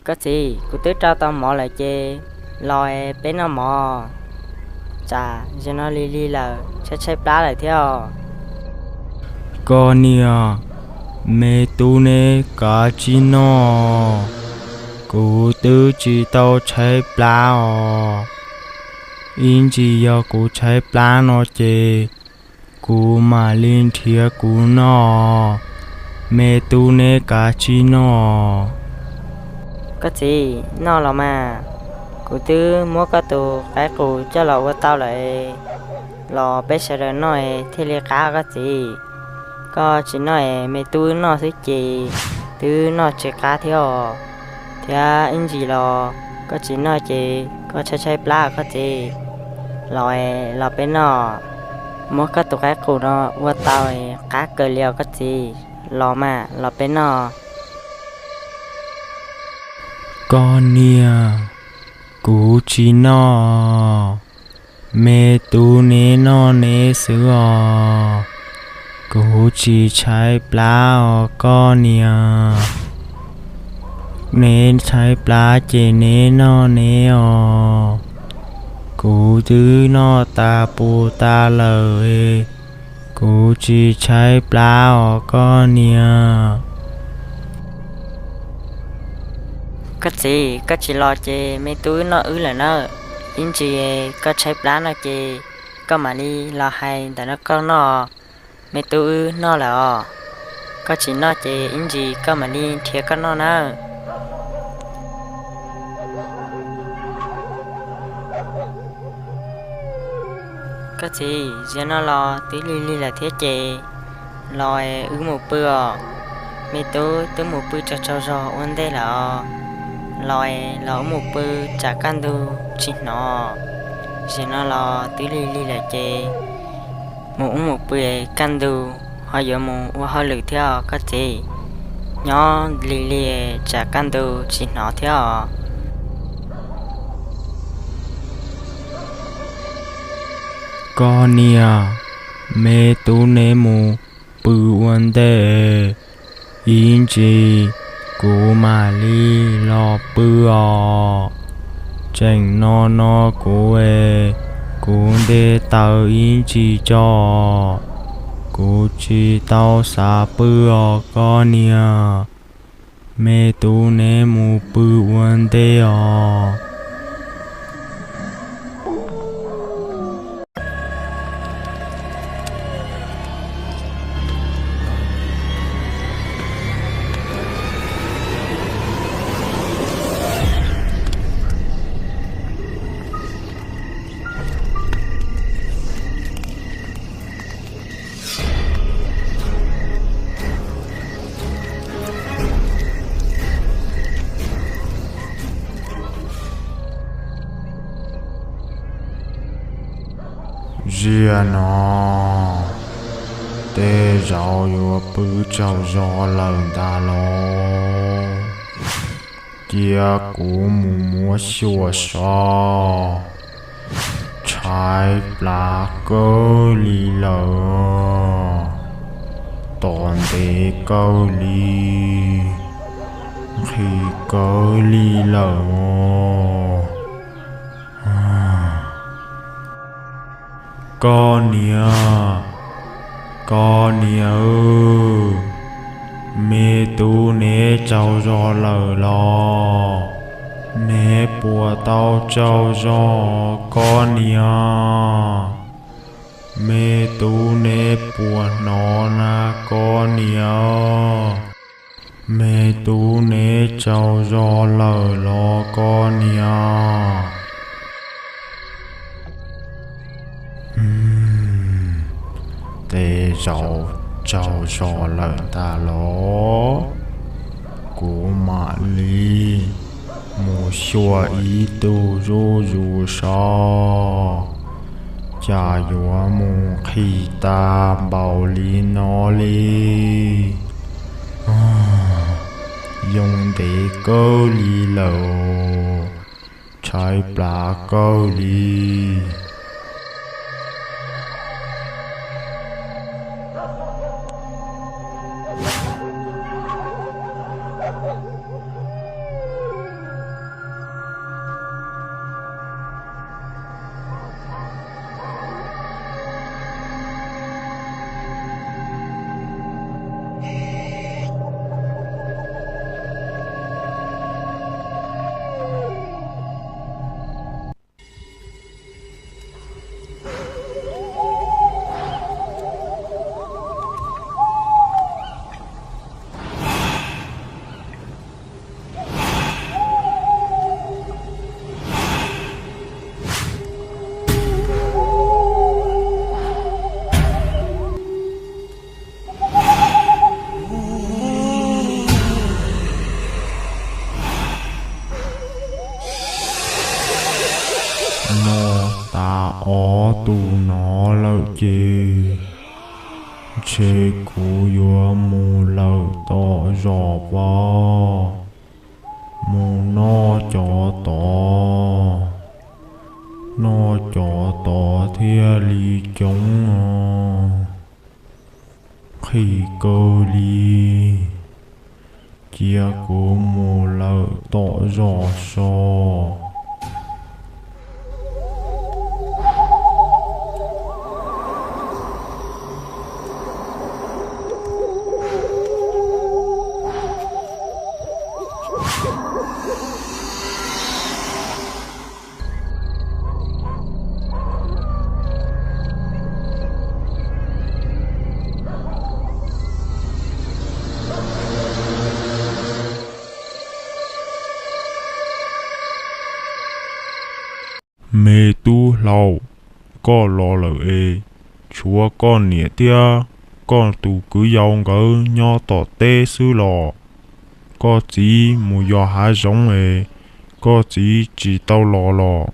Koj txiv, kuv twb rau tau mov lawm ces los es peb noj mov. Tsam zaum no lig lig lawm tshaib tshaib plab lawm thiab os. Koj niam, me tub neb kav tsij noj, kuv twb tsis tau tshaib plab os. Ib ntsis yog kuv tshaib plab no ces kuv mam li nrhiav kuv noj, me tub neb kav tsij noj. Koj txiv, noj los mas, kuv twb muab koj tus qaib qus coj los ua tau lawm, los peb sawv daws noj thiaj li qab koj txiv. Koj tsis noj es me tub wb noj xwb ces twb noj tsis qab thiab os. Thiab ib ntsis los koj tsis noj ces koj tshaib tshaib plab koj txiv. Los es los peb noj, muab koj tus qaib qus no ua tau qab kawg li os koj txiv. Los mas los peb noj. Koj niam, kuv tsis noj, me tub neb noj neb xwb os. Kuv tsis tshaib plab os koj niam. Neb tshaib plab ces neb noj neb os. Kuv twb noj tas puas tas lawm, kuv tsis tshaib plab os koj niam. Koj txiv, koj tsis los ces me tub wb noj wb lawm nawb. Ib ntsis koj tshaib plab no ces koj mam li los hais ntawm no koj noj. Me tub wb noj lawm os. Koj tsis noj ces ib ntsis koj mam li nrhiav koj noj nawb. Koj txiv, zaum no los twb lig lig lawm thiab ces los es wb mus pw os. Me tub twb mus pw tsaug tsaug zog ua ntej lawm os. Los es los wb mus pw tsam kaj ntug tsis hnov. Zaum no los twb lig lig lawm ces mus wb mus pw, kaj ntug ho yuav mus ua hauj lwm thiab os koj txiv. Nyob lig lig tsam kaj ntug tsis hnov thiab os. Koj niam, me tub neb mus pw ua ntej, ib ntsis kuv mam li los pw os. Tseem no no kuv es, kuv nte taws ib ntsis tso, kuv tsis tau xav pw os koj niam. Me tub neb mus pw ua ntej os. Ziag no, tej zaum yuav pw tsaug zog lawm ntag los. Cia kuv mus muab xyuas seb, tshaib plab kawg li lawm, tos ntev kawg li, nqhis kawg li lawm. Koj niam, koj niam, me tub neb tsaug zog lawm los? Neb puas tau tsaug zog koj niam? Me tub neb puas hnov na koj niam? Me tub neb tsaug zog lawm los koj niam? Tej zaum tsaug zog lawm ntag los. Kuv mam li mus xyuas ib tug zuj zus seb, cas yuav mus nqhis tas npaum li no li. Yoo ntev kawg li lawm, tshaib plab kawg li. Cas ob tug no lawm ces ntshe kuv yuav mus lawm tom zos pab, mus noj cov tod, noj cov tod thiaj li coob no, qhis kawg li. Cia kuv mus lawm tom zos so. Me tub hlau, koj los lawm es tshuav koj niam thiab koj tus kwv yau nkawd nyob tom teb xwb los? Koj txiv mus yos hav zoov es koj txiv tsis tau los los?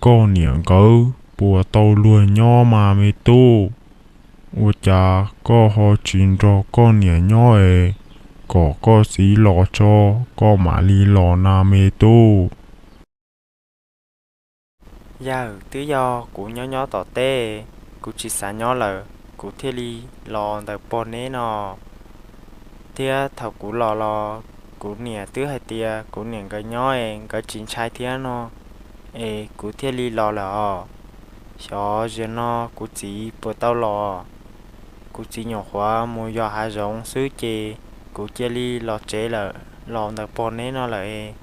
Koj niam nkawd puas tau luag nyob mas me tub? Ua cas koj ho tsis nrog koj niam nyob es kom koj txiv los tso koj mam li los na me tub? Yawg, twb yog kuv nyob nyob tom teb, kuv tsis xav nyob lawm, kuv thiaj li los ntawm pog neb no. Thiab thaum kuv los los, kuv niam twb hais tias kuv niam nkawd nyob es nkawd tsis ntshai thiab no, es kuv thiaj li los lawm os. Xyov zaum no kuv txiv puas tau los. Kuv txiv nyuam qhuav mus yos hav zoov xwb ces kuv cia li los tsev lawm, los ntawm pog neb no lawm es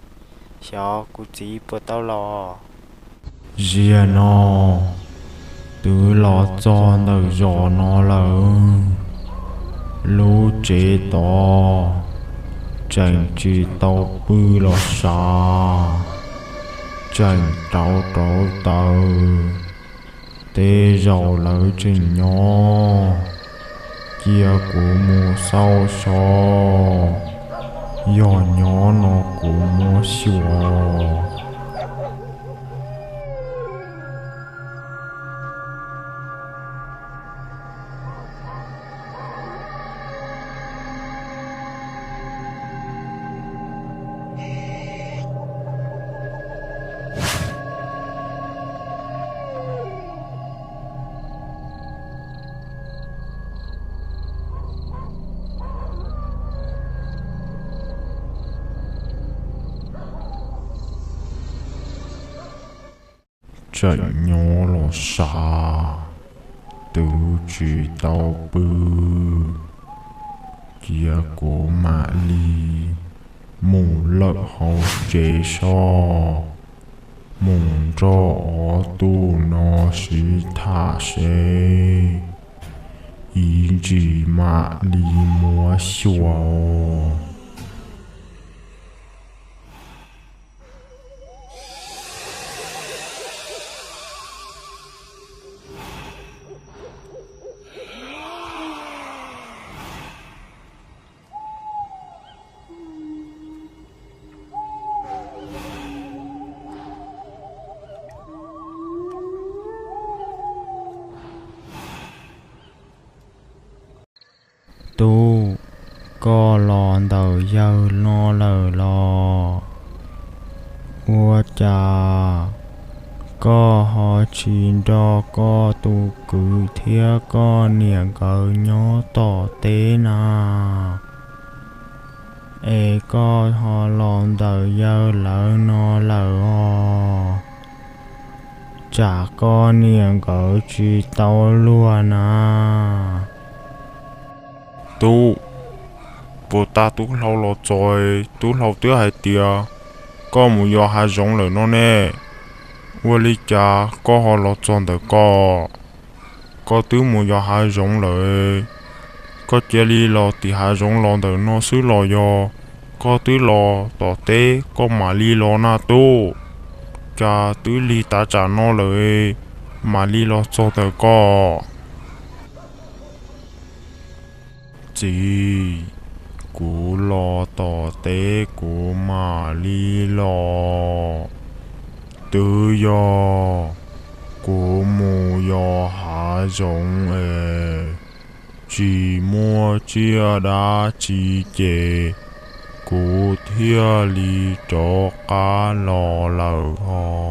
xyov kuv txiv puas tau los. Ziag no, twb los txog ntawm zos no lawm. Lub tsev tod tseem tsis tau pw los sav, tseem rauv rauv taws. Tej zaum lawv tseem nyob, cia kuv mus xauj so, yog nyob no kuv muab xyuas. Tseem nyob los sav, twb tsis tau pw, cia kuv mam li mus lawm hauv tsev so, mus nrog ob tug no sib tham seb ib ntsis mam li muab xyuas. Tub, koj los ntawm yawg no lawm los? Ua cas koj ho tsis nrog koj tus kwv thiab koj niam nkawd nyob tom teb na? Es koj ho los ntawm yawg lawv no lawm os? Tsam koj niam nkawd tsis tau luag na. Tub, puag ta tub hlau los txog, tub hlau twb hais tias koj mus yos hav zoov lawm no ne. Ua li cas koj ho los txog ntawm ko? Koj twb mus yos hav zoov lawm, koj cia li los tim hav zoov los ntawm no xwb los yog koj twb los tom teb koj mam li los na tub? Cas twb lig tav tsam no lawm mam li los txog ntawm ko? Txiv, kuv los tom teb kuv mam li los. Twb yog kuv mus yos hav zoov es tsis muaj tsiaj dab tsi ces kuv thiaj li rov qab los lawm ho.